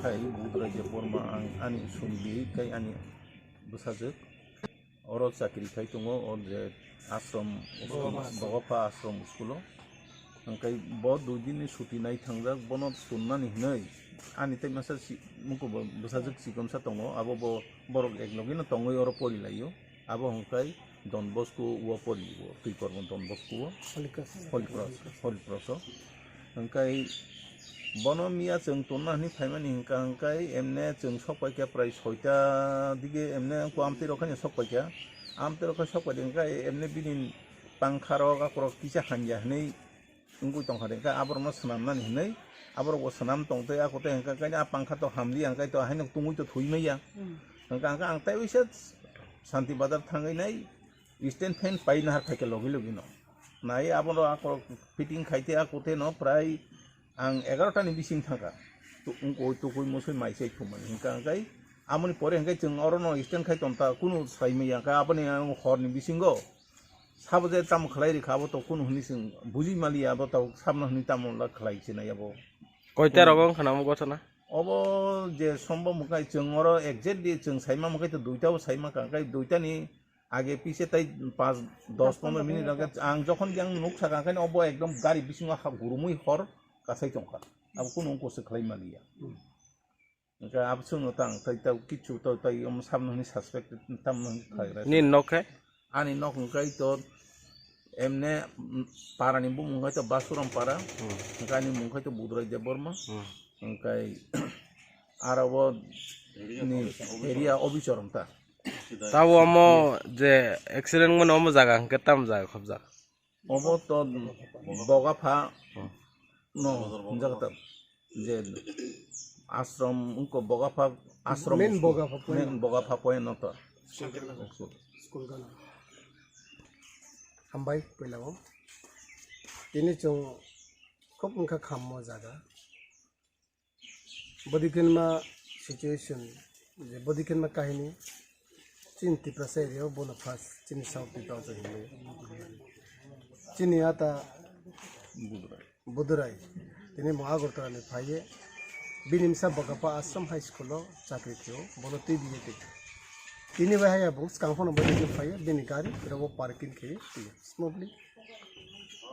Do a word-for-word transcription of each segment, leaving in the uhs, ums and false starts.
Hai Budrai Debbarma, ang ani sumbi kai ani bwsajwk. Oro chakri khai tongo, o je ashram, Bogopha ashram school-o. Hwnkhe bo dui din ni suti nai thangjak, bono tonnani hinwi ani tei masa si-, mukubo bwsajwk chikonsa tongo, abo bo borok ek logi no tongwi oro pori laio. Abo hwnkhe Don Bosco o pori o, Twikormo Don Bosco o. Holy Cross. Holy Cross, Holy Cross o. Hwnkhe bono miya chwng tonna hwnwi phaimani hwnkha, hwnkhe emne chwng sok paikha prai soita dige emne wngkha amtwi rok haino sok paikha. Amtwi rok khe sok paidi hwnkhe emne bini pangkha rok akorok kisa hanja hwnwi wngwi tongkha de, hwnkhe aborokno swnamnani hwnwi aborokbo swnam tongtwi ako tei hwnkha, hwnkhe a pangkha to hamliya, hwnkhe to haino tungwi to thwi manya. Hwnkha, hwnkha ang tei uisa Shanti Bazar thangwi nai stand fan pai nahar phaikha logi logi no. Nai abono ako fitting khaite ako tei no prai ang egarota ni bising thangkha. Tu-, wngkoi tukui musui mai sai thumani hwnkha, hwnkhe amoni pore hwnkhe chwng orono stand khai tongta kunu sai manya, hwnkhe aboni ang horni bisingo sabo je tamo khlai rikha abo to kunu hwnwi chwng buji maliya, abo to sabno hwnwi tamo la khlai sinai abo. Koita rogo wngkha namo gotona? Obo je sombo mwkhai chwng oro exactly chwng saima mwkhai to duita o saima ka, hwnkhe duita ni age pise tai panch, dos pondro minute age ang jokhon yang nuk saka, hwnkhe obo ekdom gari bisingo ha gurumui hor kasai tongkha. Abo kunu wngkose khlai maliya. Hwnkhe abo chwngno tang tai tau kichu tau tai omo sabno hwnwi suspect tamno hwnwi khlaigra. Nini nok khe? Ani nok hwnkhe to emne, mm, parani bumung hwnkhe to Basuram para. Hmm. Hwnkhe ani mung khe to Budrai Debbarma. Hmm. Hwnkhe aro bo ni area obichor wngta. Tabo omo je accident wngmani omo jaga hwnkhe tam jaga khobjak? Obo to Bogapha no hwnjak ta, je ashram wngkha Bogapha ashram, main Bogapha point. Main Bogapha point no to. School gana. Hambai puila o. Tini chwng khub wngkha khammo jaga. Bodikenma situation, je bodikenma kahini, chini Tiprasa area o bono first, chini South Tiprasa hinwi. Chini ata Budurai. Tini mo Agartala ni phaiye, bini misa Bogapha Ashram High School o chakri khaio, bono twi biye twi. Tini bai haya bung skang phano bodiken phaiye, bini gari rabo parking khaye twi smoothly.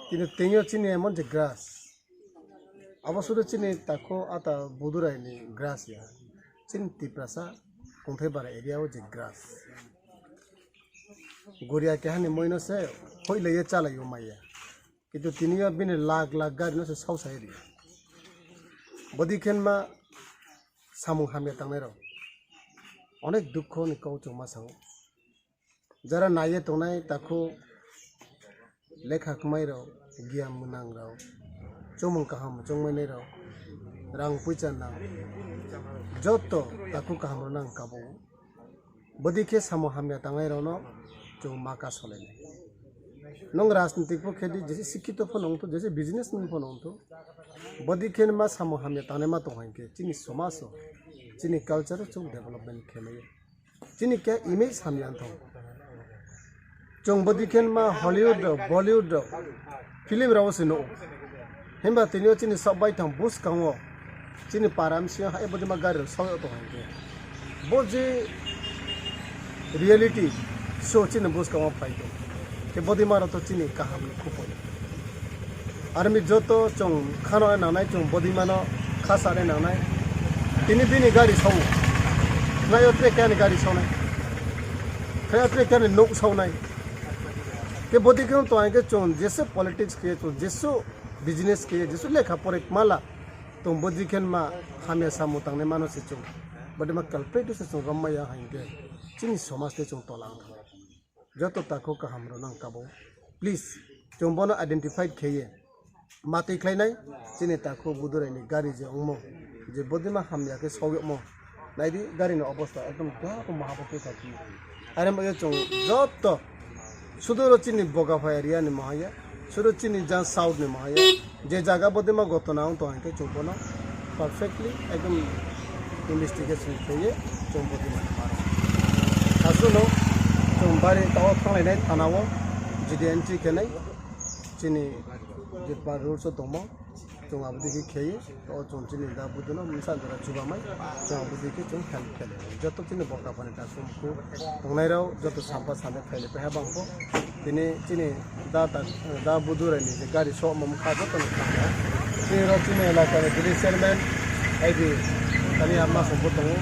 Tini tengyo chini emon je grass. Abo sudu chini takhu ata Budurai ni grass ya. Chini Tiprasa Kungthai bara area o je grass. Guria keha ni moi no se hoi leye chalai o maya. Kintu tini o bini lakh lakh gari no se sau sai ri. Bodi khenma samung hamya tangnai rok. Onek dukho ni kau chuma sao. Jara naiye tongnai takhu lekha kwmai rok, giyan mwnang rok, chumung kaham chongmani rok, rang puisa nang, joto takhu kaham rok nang kabo. Bodi khe samo hamya tangnai rok no chwng ma ka solai nai. Nong rajnitik pho khe di, jese sikhito pho nong tho, jese businessman pho nong tho, bodi khe ma samo hamya tangnai ma tong hai khe chini somaj o, chini culture o chwng development khe nai. Chini khe image hamya wng thang. Chwng bodi khe ma Hollywood rok, Bollywood rok, film rok se no. Himba tini o chini sok bai thang bus kang o. Chini para msing hai bodi ma gari rok sok tong hai khe. Bo je reality show chini bus kang o phai khe. Khe bodi ma rok to chini kaham ni khupui. Army joto chwng khano nangnai, chwng bodimano kha sare nangnai. Tini bini gari sao. Khlaio tre kani gari saonai. Khlaio tre kani nuk saonai. Ke bodi khe to aike chwng jesu politics khe, chwng jesu business khe, jesu lekha pore mala. Tong bodi khen ma hamya samu tangnai mano se chwng. Bodi ma culprit se chwng romma ya hain khe. Chini somaj te chwng tolang. Joto takhu kaham rok nang kabo. Please, chwng bono identify kheye. Matwi khlainai, chini takhu Budurai ni gari je ongmo, je bodima hamya khe sokyokmo. Naidi gari ni obostha ekdom kya ko maha bo khe thaki. Are mo chwng joto suduro chini Bogapha area ni mahaya. Suro chini jang south ni mahaya, je jaga bodima gotona wng tong hwnkhe chwng bono perfectly ekdom investigation khaiye chwng bodima ni maro. Aswkno chwng bari tao thanglainai thana o G D entry khenai chini je pa rules o tongmo. Chwng abo digi khei, o chwng chini da buduno msa jora chubamai, chwng abo digi chwng help khele. Joto chini bokra phani ta sumku tongnai rao, joto sampa sande khaile peha bangpo. Tini chini da ta, da budu rai ni je gari so mom kha joto ni kha. Chini rok chini elaka ni village chairman, I B, tani amma sumpu tongo,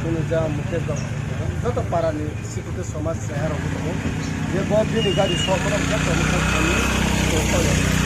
chini ja Mukesh Babu. Joto para ni sikute somaj seha rok tongo. Je bo bini gari so kono joto ni kha ni.